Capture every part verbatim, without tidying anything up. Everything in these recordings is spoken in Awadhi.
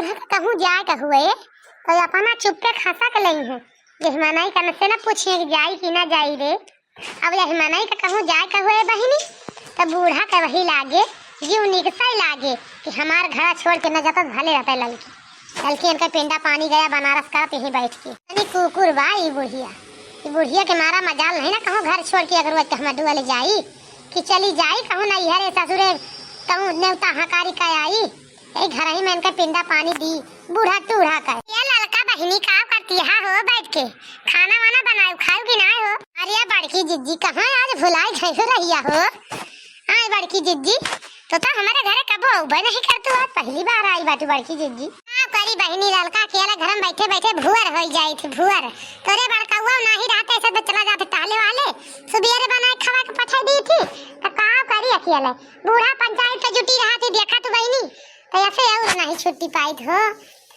कहूँ जाए का हुए, तो अपना चुप्पे खसक लेइहैं। यही मनई का से न पूछिहैं कि जाई कि ना जाई रे। अब यही मनई का कहूँ जाए का हुए बहिनी, तो बूढ़ा के वही लागे, जीव निकसै लागे कि हमार घरा छोड़ के न जाता तो भले रहता ललकी। ललकी इनका पिंडा पानी गया बनारस करत यहीं बैठ के। तनी कुकुर बा ई बुढ़िया, ई बुढ़िया के मारा मजाल नहीं ना कहूँ घर छोड़ के अगर वो कहूँ डुअल जाई कि चली जाई कहूँ नैहरे ससुरे, कहूँ नेवता हकारी का आई। यही घर ही में इनका पिंडा पानी दी, बूढ़ा टूढ़ा का। ये ललका बहिनी का करती है हो बैठ के? खाना वाना बनाऊ खाऊ कि ना हो? अरे बड़की जिज्जी कहाँ आज भुलाई गई हो रहिया हो? हाँ बड़की जिज्जी, तो, तो हमारे घरे कबो अउबे नहीं करतू, आज पहली बार आई बाटू बड़की जिज्जी। का करी बहिनी, ललका अकेला घर में बैठे बैठे भुअर होई जाई थी, भुअर। तोरे बड़कउआ नहीं रहते ऐसे तो चला जाते टहले वाले, सुबेरे बनाए खवा के पठाई दी थी, तो का करी अकेले? बूढ़ा पंचायत के जुटी रहा थी, देखा तू बहिनी, तो ऐसे और नहीं छुट्टी पाई हो।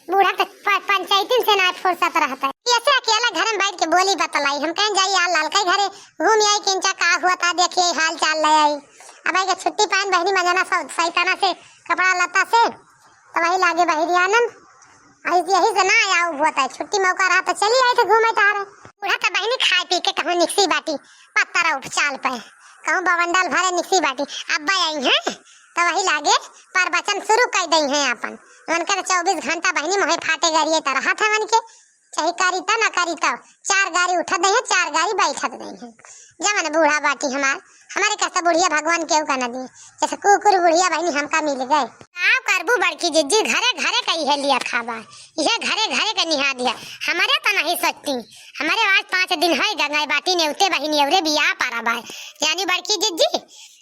बूढ़ा तो प-, पंचायतिन से ना फुर्सत रहता है। ऐसे अकेला घर में बैठ के बोली बतलाई, हम कहें जाई यार ललका घरे घूम आई, किंचा का हुआ था, देखिए हाल चाल ले आई। अब आई के छुट्टी पाइन बहिनी मजना सौ-, सैताना से, कपड़ा लत्ता से, तो वही लागे बहिरियानन। आई यही से ना आया हुआ था, छुट्टी मौका रहा तो चली आई थे घूमे टहरे। बूढ़ा तो बहिनी खाए पी के कहूँ निकसी बाटी, पत्थर उपचाल पे, कहूँ बवंडल भरे निकसी बाटी। अब आई हैं, तो वही लागे प्रवचन शुरू कर दई हैं अपन। उनके तो चउबीस घंटा बहिनी मोहे फाटे गरिए तो रहत है उनके, चाहे करी तो ना करी तो, चार गाड़ी उठत दई हैं, चार गाड़ी बैठत दई हैं। जवन बूढ़ा बाटी हमार, हमारे कहता बुढ़िया भगवान केहू का ना दिए, जैसे कुकुर बुढ़िया बहिनी हमका मिल गए। का करबू बड़की जिज्जी, घरे घरे का इहे लिया खाबा, इहे घरे घरे का निहा दिया। हमारे तो नहीं सोचती, हमारे आज पाँच दिन है गंगाई बाटी नेवते बहिनी अउरे बियाह पारा बाय, यानी बड़की जिज्जी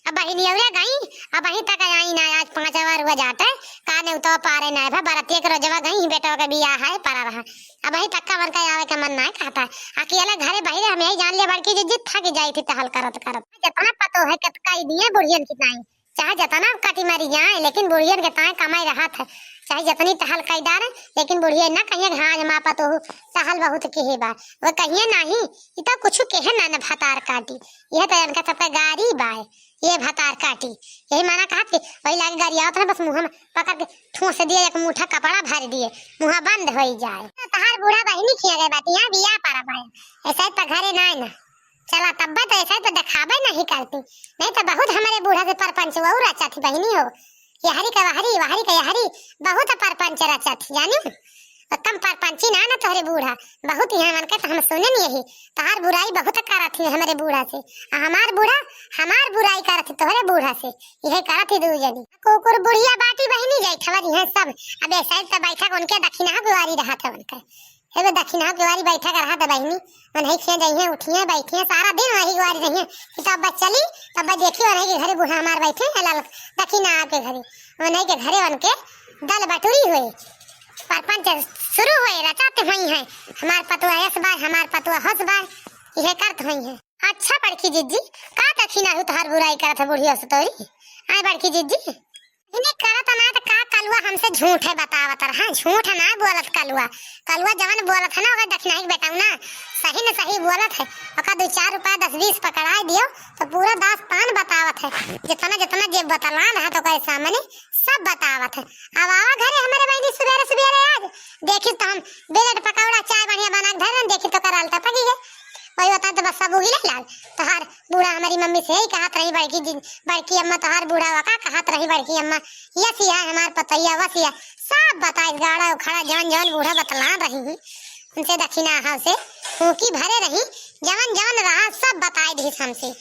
अब बहिनी अउरे गई, अब वहीं तक आई ना, आज पाँच बार हुआ जाते, का नेवता पारे ना भा, बरतिया के रोजवा गई, बेटवा के बियाह है पारा रहा, अब वहीं तक का मन का आवे के मन ना कहता। अकेला घरे बहिरे हम यही जान लिया बड़की जिज्जी थक जाई थी टहल करत करत। जितना पतो है कत कई दिए बुढ़ियन की ताई, चाहे जितना काटी मरी जाए, लेकिन बुढ़ियन के ताए कमाई रहत है, चाहे जितनी टहल कई डारे, लेकिन बुढ़िया ना कहिए कि हाँ, हमार पतोहू टहल बहुत किहे बा, वो कहिए नाही, ई तो कुछ कहे ना, न भतार काटी, यह तो इनका सबका गारी बाय, ये भतार काटी, यही माना कहत कि वही लागे गारी आवत है, बस मुँह में पकड़ के ठूस दिए, एक मुठा कपड़ा भर दिए, मुँह बंद हो जाए। तो तहार बूढ़ा बहिनी खिया गए बाटी, यहाँ बियाह पारा बाय, ऐसा तो घरे ना है ना। चला तब्बे तो ऐसा तो देखाबे नहीं करती, नहीं तो बहुत हमारे बूढ़ा से परपंच वो रचा थी बहिनी हो, यहरी का वहरी, वहरी का यहरी, बहुत परपंच रचा थी जानी। उत्तम परपंची ना ना तोहरे बूढ़ा, बहुत यहाँ मन के तो हम सुने नहीं यही, तोहार बुराई बहुत करत थी हमारे बूढ़ा से, आ हमार बूढ़ा हमार बुराई करत थी तोहरे बूढ़ा से, यह करत थी दू जनी। कुकुर बुढ़िया बाटी बहिनी जाई खबर यहाँ सब, अब ऐसा तो बैठक उनके दक्षिणा गुआरी रहा था उनका। एगो दक्षिणा के वारी बैठा कर रहा था बहिनी, उन्हीं के जइहें उठिहें बैठिहें सारा दिन वही वारी रहिहें कि तब बस चली, तब बस देखी उन्हीं के घरे बूढ़ा हमार बैठे हैं लाल दक्षिणा के घरे, उन्हीं के घरे उनके दल बटुरी हुए, परपंच शुरू हुए, रचाते हुई हैं, हमार पतुआ यस बाय, हमार पतुआ हस बाय, यह करत हुई हैं। अच्छा बड़की जिज्जी, का दक्षिणा हो तोहार बुराई करत है बुढ़िया से तोरी? आए बड़की जिज्जी, इन्हें करत ना तो का कलुआ हमसे झूठे बतावत रहा, झूठ ना बोलत कलुआ। कलुआ जवन बोलत है ना, ओकर दक्षिणाई के बेटा ना सही न सही बोलत है। ओका दो चार रुपया दस बीस पकड़ाए दियो तो पूरा दास पान बतावत है। जितना जितना जे बतलान है तो ओकर सामने सब बतावत है। अब आवा घरे हमारे बहिनी सुबेरे सुबेरे आज, देखी तो हम ब्रेड पकौड़ा चाय बढ़िया बना के धरन, देखी तो कराल टपकी गए। वही होता तो बस सब उगिले लाल। तोहार बूढ़ा हमारी मम्मी से यही कहत रही बड़की जिन-, बड़की अम्मा तोहार बूढ़ा वका कहत रही बड़की अम्मा, यस यह हमार पतैया वस यह सब बताए गाड़ा उखाड़ा जवन जवन बूढ़ा बतला रही ही। उनसे दक्षिणा हाव से फूकी भरे रही, जवन जवन रहा सब बताए दी हमसे।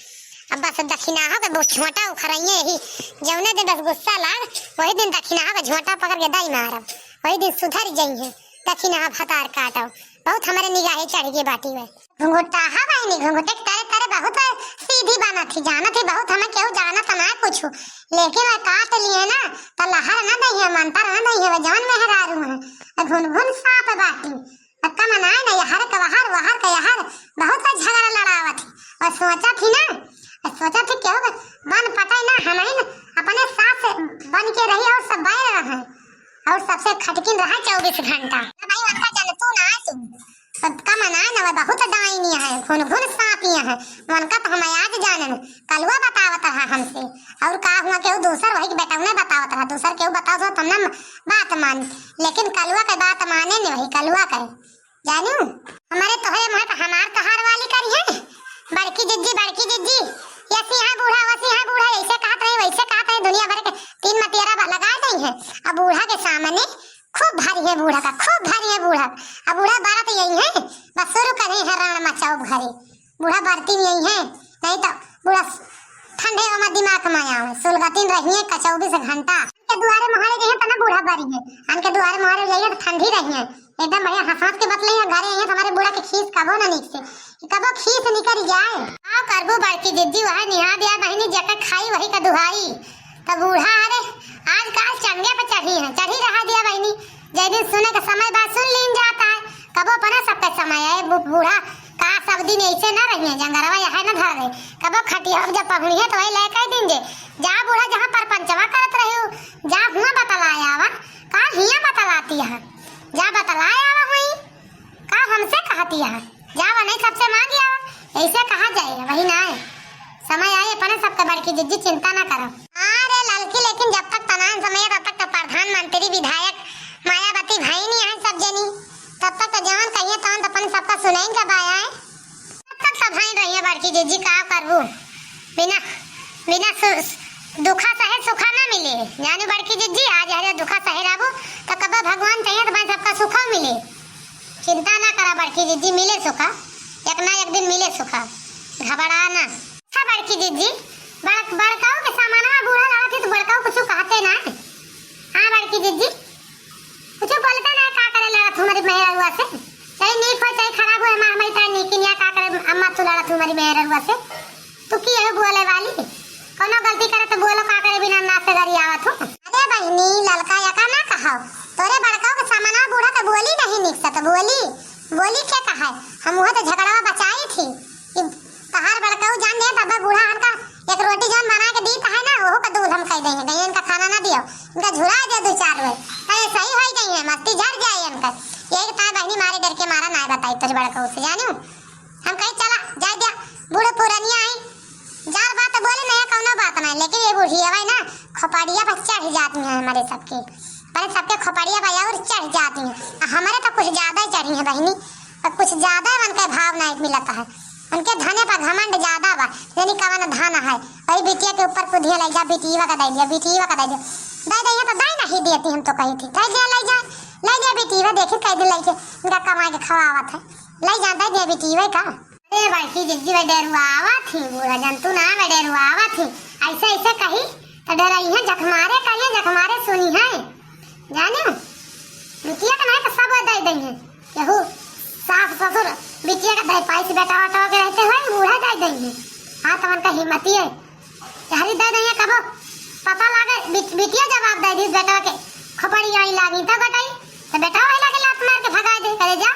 अब बस दक्षिणा हो के बहुत छोटा उखरइये यही, जौने दिन बस गुस्सा लाग वही दिन दक्षिणा हो के झोंटा पकड़ के दाई मारब, वही दिन सुधर जइहें। दक्षिणा भतार काटब, बहुत हमारे निगाहे चढ़ गए बाटी हुए। घुंघुटाहा बहिनी, घुंघुटे के तरे तरे बहुत सीधी बनत ही, जानत ही बहुत, हमें केहू जानत ना कुछ, लेकिन वह काट लिए ना, तो लहर ना दइहे, मंतर ना दइहे, वह जवन मेहरारू हैं, वह घुन घुन सांप बाटी। अक्का मनाए ना, यहर के वहर, वहर के यहर, बहुत झगड़ा लड़ावत ही। वह सोचत ही ना, वह सोचत ही केहू के बन पटे ना, हम ही ना अपने सास बन के रही और सब बैर रहे, और सबसे खटकिन रहा चउबीस घंटा। भाई, उनका जन तू ना सुन। तो कम ना न, वह बहुत डाइनी है, घुन घुन सांपी है। उनका तो हम आज जानन, कलुआ बतावत रहा हमसे। और का हुआ, केहू दूसर वही के बेटौने बतावत रहा, दूसर केहू बतावत रहा तो हम ना बात मान, लेकिन कलुआ के बात माने न वही कलुआ के। जानू, हमरे तोहरे मुँह पे हमार तोहार वाली करी है। बड़की जिज्जी, बड़की जिज्जी, यसी है बूढ़ा, वसी है बूढ़ा, ऐसे कहत रही, वैसे कहत रही, दुनिया भर के तीन मतियरा बा-, लगा दई है। अब बूढ़ा के सामने खूब भारी है बूढ़ा का, खूब भारी है बूढ़ा। अब बूढ़ा बारत यही है, बस शुरू करे है राण मचाओ घरे। बूढ़ा बरती नहीं है, नहीं तो बूढ़ा ठंडे ओमा दिमाग में आवे। सुलगतिन रहिए का चउबीस घंटा। के दुआरे मोहरे जइहे त ना बूढ़ा बरी है, अनके दुआरे मोहरे जइहे त ठंडी रहिए। एकदम बढ़िया हंस हंस के बतले हैं, घरे हैं तो हमारे बूढ़ा के खीस कबो ना निकसे, कि कबो खीस निकल जाए। का करबू बड़की जिज्जी, वह निहा दिया बहिनी, जेकर खाई वही का दुहाई। त बूढ़ा अरे आजकल चंगे पे चढ़ी है, चढ़ी रहा दिया बहिनी। जे दिन सुने के समय बा सुन लीन जाता है, कबो अपना सबके समय है। बू-, बूढ़ा का सब दिन ऐसे ना रहिए, जंगरवा यह ना धर दे। कबो खटिया जब पहुँड़ी है तो वही ले कह दिन जे, जा बूढ़ा जहाँ परपंचवा करत रही हो, जा हुआ बतलाया आवा, का हिया बतलाती है, जा बतलाया आवा हुई, का हमसे कहती है, जा वो नहीं सबसे मांग आवा, ऐसे कहा जाए, वही ना है। समय आए अपने सबके बड़की जिज्जी, चिंता ना करो। अरे ललकी, लेकिन जब तक तनान समय है, तब तक तो प्रधानमंत्री, विधायक, मायावती भाई नहीं है सब जनी, तब तक तो जवन कहिए तवन तो अपन सबका सुनाई का बाया है। तब तक तो भाई रहिए बड़की जिज्जी, का करबू, बिना, बिना सु-, दुखा सहे सुखा ना मिले। जानी बड़की जिज्जी, आज हरे दुखा सहे रहबू, तो कब भगवान चाहिए तो भाई सबका सुखा मिले। चिंता ना करा बड़की जिज्जी, मिले सुखा, एक ना एक दिन मिले सुखा, घबरा ना। अच्छा बड़की जिज्जी, बड़-, बड़काऊ के सामानवा बूढ़ा लागत है तो बड़काऊ कुछ कहते ना। हाँ बड़की जिज्जी, कुछ बोलते ना, का करे लड़त हमारी मेहरुआ से, चाहे नीक हो चाहे खराब हो, हमार हमारी ताई नीक निया, का करे अम्मा तू लड़त हमारी मेहरुआ से, तू की है बोले वाली, कौनो गलती करे तो बोलो, का करे बिना नाक से गरी आवत हो। अरे बहिनी, ललका यका ना कहो, तोरे बड़काऊ के सामानवा बूढ़ा तो बोली नहीं निक से, तो बोली, बोली के कहा है, हम वह तो झगड़वा बचाई थी। कि तहार बड़काऊ जान दे, तब बूढ़ा हन का एक रोटी जान बना के दी है ना, ओहू का दूध हम कह दे हैं, कहीं इनका खाना ना दियो, इनका झुरा दे दो चार रोज, तो ये सही हो गई है, मस्ती झड़ जाए इनका। यही तो बहनी मारे डर के मारा ना बताई तोरे बड़काऊ से, जानू। हम कहीं चला, जाए दिया, बूढ़े पुरनिया आई, जाल बात बोले नहीं, कौनो बात नहीं, लेकिन ये बूढ़ी है ना, खोपड़िया पर चढ़ जाती है हमारे सबके, हमारे सबके खोपड़िया पर और चढ़ जाती है। आ हमारे तो कुछ ज्यादा ही चढ़ी है बहनी, और कुछ ज्यादा उनके भाव नहीं मिलता है। उनके धने पर घमंड ज्यादा बा, यानी कवन धन है, वही बिटिया के ऊपर कुधिया ले जा, बिटिया का दे दिया, बिटिया का दे दिया, दे दे तो दे नहीं देती, हम तो कही थी, दे दिया, ले जा, ले जा बिटिया, देखी कई दिन लेके इनका कमाई के खवावत है, ले जा, दे दिया बिटिया का। अरे बड़की जिज्जी, वे डेरुआवा थी, बूढ़ा जंतु ना, वे डेरुआवा थी, ऐसे ऐसे कही तो डराई है, जखमारे कहिए, जखमारे सुनी है, जाने बिटिया का नहीं तो सब दे देंगे। केहू सास ससुर बिटिया का दहेज पाई से बेटा वटा के रहते हुए बूढ़ा दे देंगे। हाँ, तो उनका हिम्मत ही है। तहरी दे देंगे कबो पता लागे बिट-, बिटिया जवाब दे दी बेटा के खोपड़ी आई लागी तो बेटाई, तो बेटा वही लागे लात मार के भगा दे, करे जा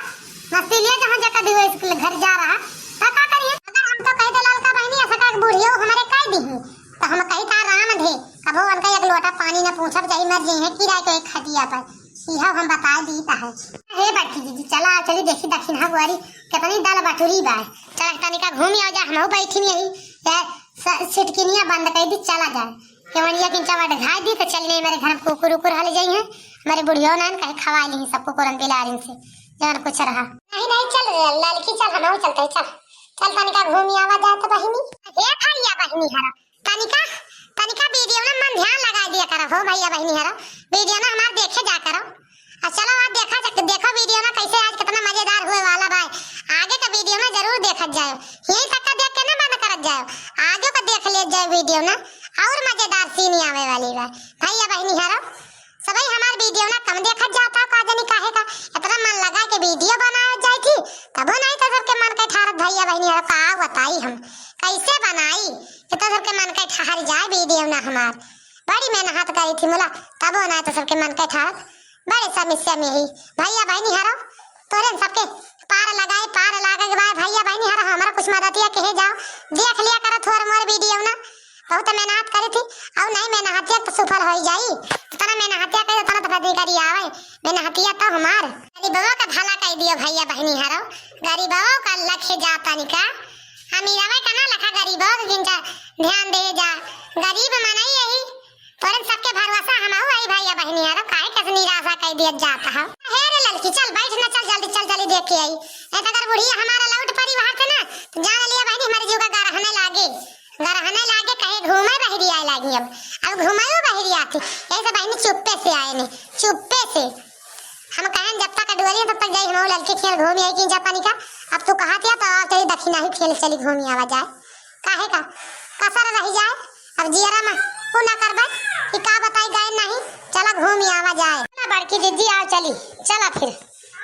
मस्ती लिए जहाँ जगह भी हो इसके घर जा रहा, तो का करिए? अगर हम तो कह दे ललका बहनी ऐसा का बुढ़ियो हमारे कह दी, तो हम कही का राम धे, कबो उनका एक लोटा पानी न पूछब, चाहे मर जाइए किराए के एक खटिया पर। इहो हम बता दीत है। हे बड़की जिज्जी, चला, चली देखी दक्षिणा बुआरी कितनी दल बटुरी बा। चला तनिका घूम आओ जा, हमहू बैठी यही, ये स-, सिटकिनिया बंद कर दी, चला जाए। केवड़िया किंचा बट घाई दी तो चल नहीं मेरे घर में कुकुर उकुर हल जाई है। हमारे बुढ़ियो नान कहे खवाई ली सब कुकुरन बिलारिन से, जवन कुछ रहा। नहीं, नहीं, चल रे, ललकी चल, हमहू चलते हैं, चल। चल तनिका घूम आवा जाए तो बहिनी। हे भैया बहिनी हरा, तनिका, तनिका वीडियो में मन ध्यान लगा दिया करो हो भैया बहिनी हरो, वीडियो में हमार देखे जा करो। और चलो आज देखा जा, देखो वीडियो में कैसे आज कितना मजेदार हुए वाला बा। आगे का वीडियो में जरूर देखत जाओ, यही तक का देख के ना बंद करत जाओ, आगे का देख ले जाओ वीडियो में, और मजेदार सीन आवे वाली बा। भैया बहिनी हरो, सबही हमार वीडियो ना कम देखत जाता हो, का जानी काहे का इतना मन लगा के वीडियो बनावत जाई थी, तबो नहीं तो सबके मन के ठारत भैया बहिनी हरो, का बताई हम कैसे बनाई, इतना सबके मन के ठहर जाए वीडियो ना हमार। बड़ी मेहनत करी थी मुला, तबो ना तो सबके मन के ठारत। बड़े समस्या में ही भैया बहिनी हरो, तोरे सबके पार लगाए, पार लागे के बाद भैया बहिनी हरो, हमरा कुछ मददिया कहे जाओ, देख लिया करो थोर मोर वीडियो ना। बहुत मेहनत करी थी, और नहीं मेहनतिया तो सुफल हो जाई। जितना मेहनतिया करे, उतना तो फजिकारी आवे। मेहनतिया तो हमार। गरीबवा का भला कइ दियो भइया बहिनी हरो, गरीबवा का लखे जा तनिका, अमीरवा का ना लखा, गरीबवा के किंचा ध्यान दे जा। गरीब मनई यही तोरे सबके भरोसा हम हऊ आई भइया बहिनी हरो, काहे के निराशा कइ दिया जाता है। हे रे ललकी, चल बैठ ना, चल जल्दी, चल जल्दी देख के आई। नहीं तो अगर बुढ़िया हमारा लौट पड़ी वहां से ना, तो जान लिया बहिनी, हमारे जीव का गरहने लागे, गरहने लागे, कहीं घूमे बहिरी आए लागी। अब, अब घूमे बहिरी आती, यही से बहिनी चुप्पे से आए ने, चुप्पे से। हम कहेन जब तक डुअरी तब तक जाई, हम ललकी खेल घूमी आई किंचा पानी का। अब तू कहा थिया तो आओ, तेरी दक्षिणा ही खेल चली घूमी आवा जाए। काहे का कसर रही जाए, अब जियरा में तू ना करबे कि का बताई गए नहीं, चला घूमी आवा जाए ना बड़की दीदी, आओ चली, चला फिर।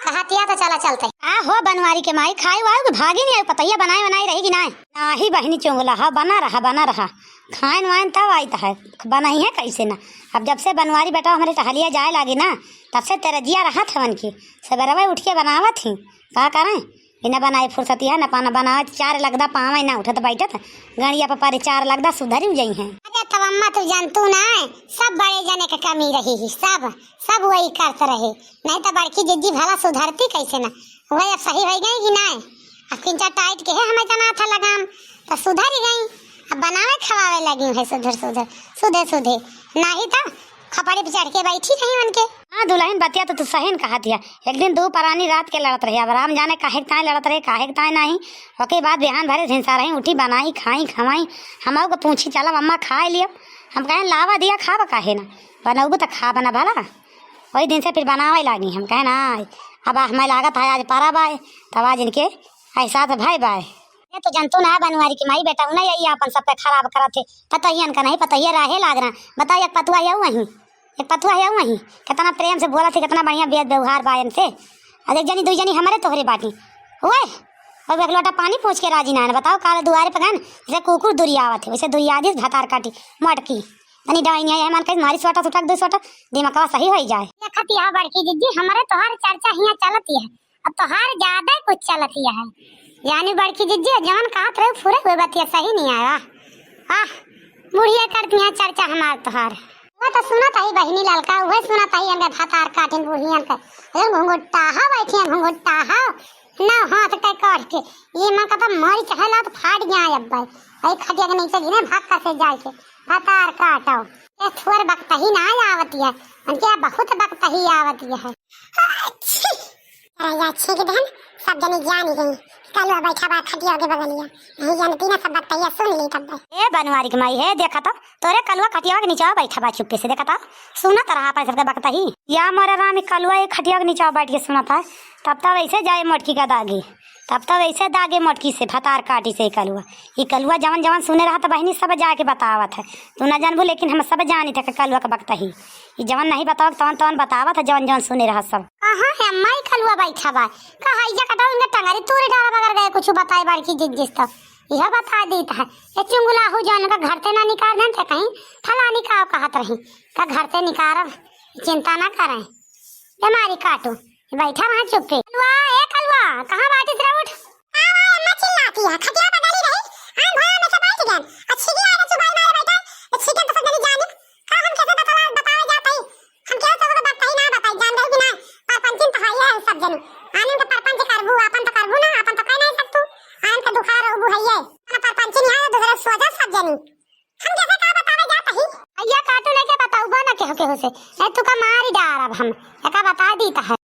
कहा थिया तो चला चलते। आ हो बनवारी के माई, खाए वाए के भागी नहीं आई, पतैया बनाए बनाए रही कि नहीं? नाही बहिनी चुंगला, हाँ बना रहा, बना रहा, खाएन वाएन तब आई तो है, बनाई है कैसे ना। अब जब से बनवारी बेटा हमरे टहलिया जाए लागे ना, तब से तेरा जिया रहा था उनके, सवेरवा उठ के बनावत ही, का करें, बिना बनाए फुर्सत है ना, पाना बनावत चार लगदा पावे ना उठत बैठत, गड़िया पर पारे चार लगदा सुधरी जाई हैं। अरे तब अम्मा तू जानतू ना, सब बड़े जने के कमी रही ही, सब, सब वही करत रहे, नहीं तो बड़की जिज्जी भला सुधरती कैसे ना। वही अब सही हो गई कि नहीं? अब किंचा टाइट के है हमें जना था लगाम, तो सुधर गई। अब बनावे खवावे लगी है सुधर सुधर, सुधे सुधे, नहीं तो खपड़ी पे चढ़ के बैठी रही उनके। हाँ दुल्हन, बतिया तो तू सही न कहा दिया। एक दिन दो परानी रात के लड़त रहे, अब राम जाने काहे के ताए लड़त रहे, काहे के ताए नहीं। ओके बाद बिहान भरे भिनसा रही उठी, बनाई, खाई, खवाई। हम को पूछी, चला अम्मा खाए लियो। हम कहें लावा दिया, खाब काहे ना, बनौबू तो खाब ना भला। वही दिन से फिर बनावे लागी। हम कहे ना, अब हमें लागत है आज परब आए, तब आज इनके एहसास भय बाय। ये तो जनतू ना बनवारी की माई बेटा ना, यही आपन सब पे खराब करत है। पतोहियन का नहीं, पतोहिया रहे लाग रहा। बताओ, एक पतुआ है वहीं, एक पतुआ है वहीं, कितना प्रेम से बोलत है, कितना बढ़िया व्य-, व्यवहार बा इनसे। और एक जनी दुई जनी हमारे तोहरे बाटी। ओए, अब एक लोटा पानी पूछ के राजी ना है। बताओ, काल दुआरे पे गन, जैसे कुकुर दुरियावत है, वैसे दुरियादिस भतार काटी, मटकी। तनी डाइन है, मन कहीं मारी सोटा सुटक दो सोटा, दिमागवा सही हो जाए। देखत यह बड़की जिज्जी, हमारे तोहार चर्चा हियां चलत है, अब तोहार ज्यादा कुछ चलत है। यानी बड़की जिज्जी, जवन कहत रहे पूरे हुए बतिया सही नहीं आया। आह, बुढ़िया करती है चर्चा हमार तोहार। वो तो सुनत है बहिनी ललका, वह सुनत है हमरे भतार काटिन बुढ़ियन के। अरे घुंघुट्टा हा बैठी है, घुंघुट्टा हा। ना हाथ के काट के, ये मन का तो मारी चाहे लात फाट गया अब भाई। अरे खटिया के नीचे गिरे भाग का से जाए के, भतार काटो। ये थोर बकतही ना आवती है, उनके यहाँ बहुत बकतही आवती है। अच्छी। अरे या अच्छी के बहन, सब जने जान ही गई। कलुआ बैठा बा खटिया के बगलिया, नहीं जानती ना, सब बकतहिया सुन ली तब। ए बनवारी के माई है, देखा तो तोरे कलुआ खटिया के नीचे बैठा बा चुप्पे से, देखा तो सुनत रहा अपन सबके बकतही। या मोरे राम, ई कलुआ एक खटिया के नीचे बैठ के सुनत है, तब तब ऐसे जाए मोटकी का दागे। तब तो वैसे दागे मोटकी से भतार काटी से कलुआ। ई कलुआ जवन जवन सुने रहा त बहिनी सब जाके बतावत है। तू ना जानबू लेकिन हम सब जानी थे कलुआ के बकतही। ई जवन नहीं बतावत तवन तवन बतावत है जवन जवन सुने रहा सब। कहाँ है अम्मा ई कलुआ बैठा बा? कहाँ इजा कटाऊ इनका टंगरी तूरे डाला बगर गए कुछ बताए बड़की जिज्जिस तो। यह बता देत है। ये चुंगला हो जवन का घर से ना निकाल देन थे कहीं फलानी का कहत रही। का घर से निकारब चिंता ना करें। ए मारी काटू, बैठा वहाँ चुप्पे। कलुआ, ए कलुआ, कहाँ बाटिस रे, उठ। का हुआ, अम्मा चिल्लाती है, खटिया पर गली रही, आन भोया में से बैठ गन। अच्छी की आदत चुबाई मारे बैठा, अच्छी के तो सब जनी जानी। का हम कैसे बतला, बतावे जात हई? हम केहू से तो बतही ना बताई, जान गई कि ना? परपंचिन तो हई है सब जनी। आनन के परपंच करबू, आपन तो करबू ना, आपन तो कह नहीं सकतू। आनन के दुखा रहबू हइये। ना परपंचिन यहाँ दूसरे सोचा सब जनी। हम कैसे का बतावे जात हई? अइया काटू नहीं के बताऊबा ना केहू केहू से। ए, तू का मारी डारब हम। एका बता दी त है।